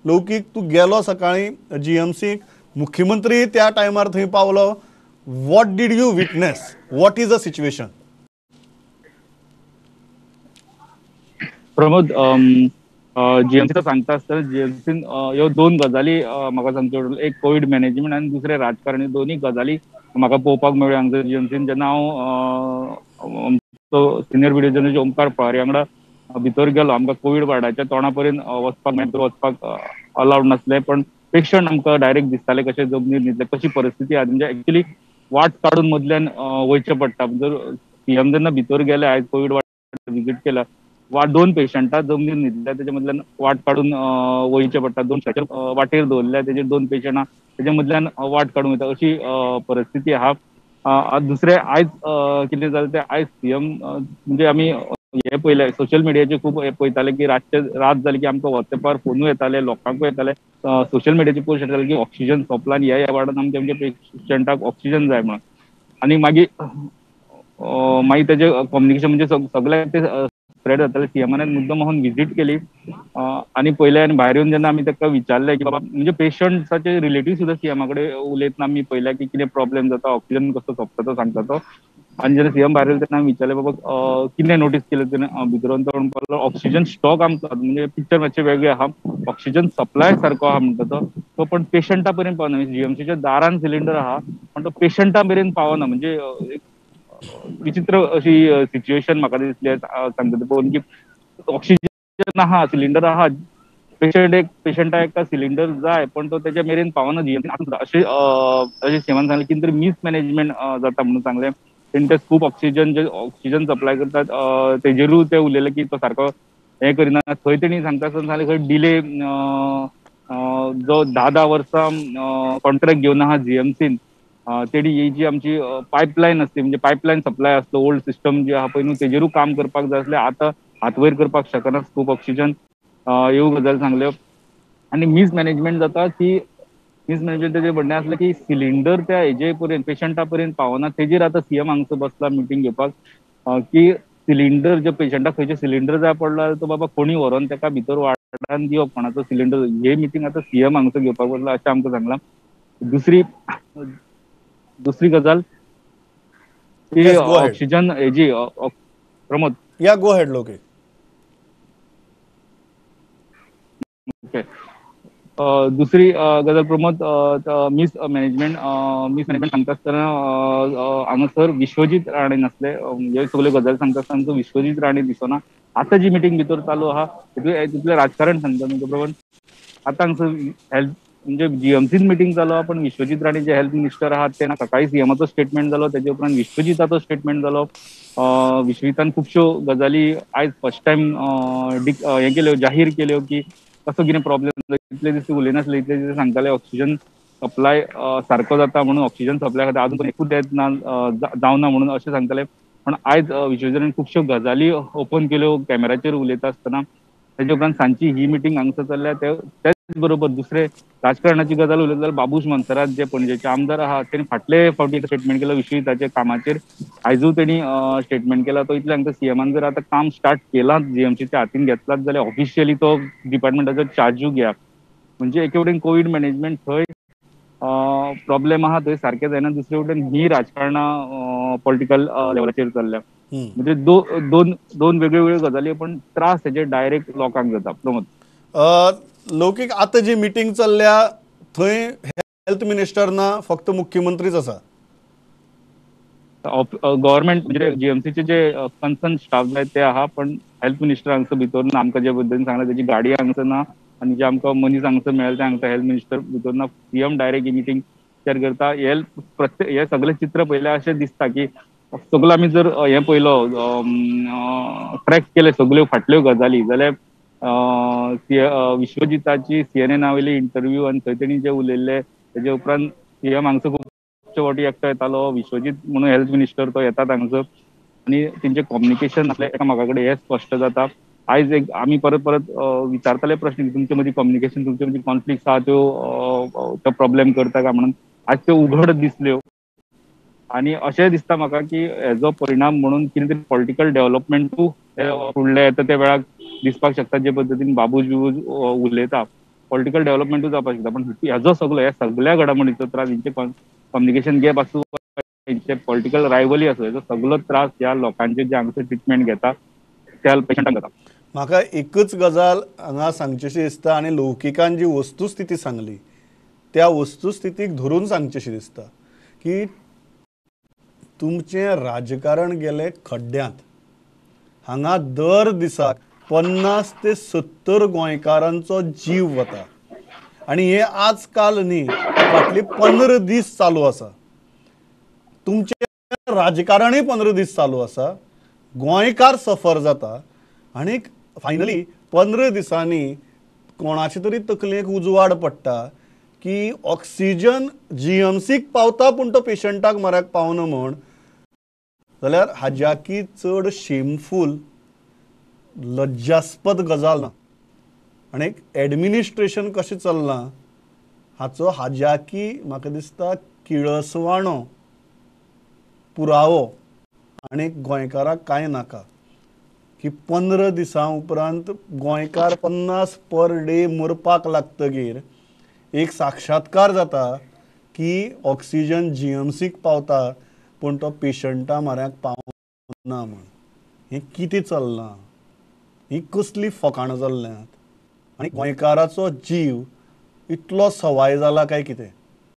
लौकीक, तूं गेलो सकाळीं जीएमसीक, मुख्यमंत्री त्या टायमार थंय पावलो. What did you witness? What is the situation? Pramod, जीएमसीचो सांगता आसतना जीएमसीन ह्यो दोन गजाली म्हाका सांगच्यो, एक कोवीड मॅनेजमेंट आनी दुसरें राजकारणी, दोनूय गजाली म्हाका पळोवपाक मेळ्ळ्यो हांगसर जीएमसीन. जेन्ना हांव आमचो सिनियर व्हिडिओ जर्नलिस्ट ओमकार फळारी वांगडा भितर गेलो, आमकां कोवीड वार्डाच्या तोंडा पर्यंत वचपाक मेळ्ळें, वचपाक अलावड नासलें, पण पेशंट आमकां डायरेक्ट दिसताले कशे जमनीर न्हिदले, कशी परिस्थिती आहा. म्हणजे एक्चुली वाट काडून मदल्यान वयचें पडटा. जर सीएम जेन्ना भितर गेले, आयज कोवीड वार्ड विजीट केला, वाट दोन पेशंटां जमनीर न्हिदल्या, तेच्या मदल्यान वाट काडून वयचें पडटा. दोन स्ट्रेचर वाटेर दवरल्या, तेजेर दोन पेशंटां, तेच्या मदल्यान वाट काडून वयता, अशी परिस्थिती आहा. दुसरें आयज कितें जालें तें, आयज सीएम म्हणजे आमी हे पळयलें, सोशल मिडियाचेर खूब हे पळयताले की रातचे रात जाली की आमकां वॉट्सएपार फोनूय येताले, लोकांकूय येताले, सोशल मिडियाचे पोस्ट येताले की ऑक्सिजन सोंपला आनी ह्या वार्डान आमच्या आमच्या पेशंटाक ऑक्सिजन जाय म्हणून. आनी मागीर मागीर तेजें कम्युनिकेशन म्हणजे सगळ्यांक ते स्प्रेड जाताले. सीएमान मुद्दम म्हणून विजीट केली आनी पळयलें, आनी भायर येवन जेन्ना आमी ताका विचारलें की बाबा, म्हणजे पेशंट्साचे रिलेटीव सुद्दां सीएमा कडेन उलयतना आमी पळयलें की कितें प्रॉब्लेम जाता, ऑक्सिजन कसो सोंपता तो सांगता तो. आनी जेन्ना सीएम भायर येयलो तेन्ना आमी विचारलें, बाबा कितें नोटीस केलें तुवें भितर वचून? तो म्हणपाक लागलो ऑक्सिजन स्टॉक आमचो म्हणजे पिक्चर मातशें वेगळें आहा, ऑक्सिजन सप्लाय सारको आहा म्हणटा तो, पण पेशंटा पर्यंत पावना. जीएमसीच्या दारान सिलिंडर आहा पण तो पेशंटा मेरेन पावना. म्हणजे एक विचित्र अशी सिच्युएशन म्हाका दिसली सांगता पळोवन की ऑक्सिजन आहा, सिलिंडर आहा, पेशंट एक पेशंटाक एका सिलिंडर जाय पण तो तेच्या मेरेन पावना जीएमसी. अशें अशें सीएमान सांगलें की तरी मिसमॅनेजमेंट जाता म्हणून सांगलें. तेणी ते खूब ऑक्सिजन जे ऑक्सिजन सप्लाय करतात तेजेरूय ते उलयले की तो सारको हें करिना. थंय तेणी सांगता आसतना सांगलें खंय डिले, जो 10-10 वर्सां कॉन्ट्रॅक्ट घेवन आहा जीएमसीन, तेणी ही जी आमची पायपलायन आसली, म्हणजे पायपलायन सप्लाय आसलो ओल्ड सिस्टम जी आहा पळय न्हू, तेजेरूय काम करपाक जाय आसलें, आतां हात वयर करपाक शकना खूब ऑक्सिजन, ह्यो गजाली सांगल्यो. आनी मिसमॅनेजमेंट जाता की मिसमॅनेजमेंट तेजें म्हणणें आसलें की सिलिंडर त्या हेजे पर्यंत पेशंटा पर्यंत पावना, तेजेर आतां सीएम हांगसर बसला मिटींग घेवपाक की सिलिंडर जे पेशंटाक खंयचे सिलिंडर जाय पडला तो बाबा कोणी व्हरोन ताका भितर वार्डान दिवप कोणाचो सिलिंडर, हे मिटींग आतां सीएम हांगसर घेवपाक बसला अशें आमकां सांगलां. दुसरी गजाल की ऑक्सिजन हेजी प्रमोद, या गो अहेड लोके. ओके, दुसरी गजाल प्रमोद, मिसमॅनेजमेंट सांगता आसतना हांगासर विश्वजीत राणे नासले. ह्यो सगल्यो गजाली सांगता आसतना आमकां विश्वजीत राणे दिसना. आतां जी मिटींग भितर चालू आहा तितलें राजकारण सांगता न्हू प्रमाण. आतां हांगसर हेल्थ म्हणजे जीएमसीन मिटींग चालू आहा, पण विश्वजीत राणे जे हेल्थ मिनिस्टर आहात ते सकाळी सीएमाचो स्टेटमेंट जालो, तेजे उपरांत विश्वजिताचो स्टेटमेंट जालो. विश्वजितान खुबश्यो गजाली आयज फर्स्ट टायम हें केल्यो, जाहीर केल्यो की कसो कितें प्रॉब्लेम, इतले दीस उलयनासले, इतले दीस सांगताले ऑक्सिजन सप्लाय सारको जाता म्हणून, ऑक्सिजन सप्लाय खातीर आजून एकूच डेथ ना जावना म्हणून अशें सांगताले. पण आयज विश्वजितान खुबश्यो गजाली ओपन केल्यो कॅमेराचेर उलयता आसतना. तेजे उपरांत सांजची ही मिटींग हांगसर चल्ल्या. तेच बरोबर दुसरे राजकारणाची गजाल उलयता जाल्यार बाबूश मोन्सेरात जे पणजेचे आमदार आहा तेणी फाटले फावटी एक स्टेटमेंट केलो विश्वजिताच्या कामाचेर, आयजूय तेणी स्टेटमेंट केला. तो इतले हांगसर सीएमान जर आतां काम स्टार्ट केलां, जीएमसीच्या हातीन घेतलाच जाल्यार ऑफिशियली तो डिपार्टमेंटाचो चार्जूय घेया. म्हणजे एके वटेन कोवीड मॅनेजमेंट थंय प्रॉब्लेम आहा, थंय सारकें जायना, दुसरे वटेन ही राजकारणां पॉलिटिकल लेवलाचेर चल्ल्या. म्हणजे दोन दोन वेगळ्यो वेगळ्यो गजाली, पण त्रास हेजे डायरेक्ट लोकांक जाता. प्रमोद, लौकीक आतां जी मिटींग चल्ल्या थंय हेल्थ मिनिस्टर ना, फक्त मुख्यमंत्रीच आसा. गव्हर्मेंट म्हणजे जीएमसीचे जे कन्सर्न स्टाफ जाय ते आहा, पण हेल्थ मिनिस्टर हांगसर भितर ना. आमकां जे पद्दतीन सांगलां तेजी गाडी हांगसर ना आनी जे आमकां मनीस हांगसर मेळ्ळा ते हांगसर हेल्थ मिनिस्टर भितर ना. सीएम डायरेक्ट ही मिटींग चेर करता. हे प्रत्येक हे सगळें चित्र पळयल्यार अशें दिसता की सगळो आमी जर हें पळयलो, ट्रॅक केले सगळ्यो फाटल्यो गजाली जाल्यार विश्वजिताची सीएनएना वयली इंटरव्यू आनी थंय तेणी जे उलयल्ले तेजे उपरांत सीएम हांगसर खुबशे फावटी एकटो येतालो, विश्वजीत म्हणून हेल्थ मिनिस्टर तो येतात हांगसर आनी तेंचें कम्युनिकेशन आसलें एकामेका कडेन हें स्पश्ट जाता. आयज एक आमी परत परत विचारताले प्रश्न की तुमचे मदीं कम्युनिकेशन, तुमचे मदीं कॉन्फ्लिक्ट आहा, त्यो प्रॉब्लेम करता काय म्हणून, आज त्यो उघड दिसल्यो. आनी अशें दिसता म्हाका की हेजो परिणाम म्हणून कितें तरी पॉलिटिकल डेव्हलपमेंटूय फुडले येता त्या वेळाक दिसपाक शकता, जे पद्दतीन बाबूश बिबूज उलयता. पॉलिटिकल डेव्हलपमेंटूय जावपाक शकता. पण ह्याजो सगळो ह्या सगळ्या घडामोडीचो त्रास, हेंचे कम्युनिकेशन गॅप आसूं, हेंचे पॉलिटिकल रायवली आसूं, हेजो सगळो त्रास ह्या लोकांचे जे हांगासर ट्रिटमेंट घेता त्या पेशंटांक जाता. म्हाका एकच गजाल हांगा सांगचीशी दिसता आनी लौकिकान जी वस्तुस्थिती सांगली त्या वस्तुस्थितीक धरून सांगचीशी दिसता की तुमचें राजकारण गेलें खड्ड्यांत. हांगा दर दिसाक 50 ते 70 गोंयकारांचो जीव वता आनी हे आज काल न्ही, फाटले 15 दीस चालू आसा. तुमचें राजकारणूय 15 दीस चालू आसा, गोंयकार सफर जाता आनी फायनली 15 दिसांनी कोणाचे तरी तकलेक उजवाड पडटा की ऑक्सिजन जीएमसीक पावता पूण तो पेशंटाक मऱ्याक पावना म्हण. जाल्यार हाज्याकी चड शेमफूल लज्जास्पद गजाल ना. आनी एक एडमिनिस्ट्रेशन कशें चल्लां हाचो हाज्याकी म्हाका दिसता किळसवाणो पुरावो आनी गोंयकाराक कांय नाका की 15 दिसां उपरांत गोंयकार 50 पर डे मरपाक लागतगीर एक साक्षात्कार जाता की ऑक्सिजन जीएमसीक पावता पूण तो पेशंटा म्हऱ्याक पावना म्हण. हें कितें चल्लां, ही कसली फकाणां चल्ल्यांत आनी गोंयकाराचो जीव इतलो सवाय जाला काय कितें?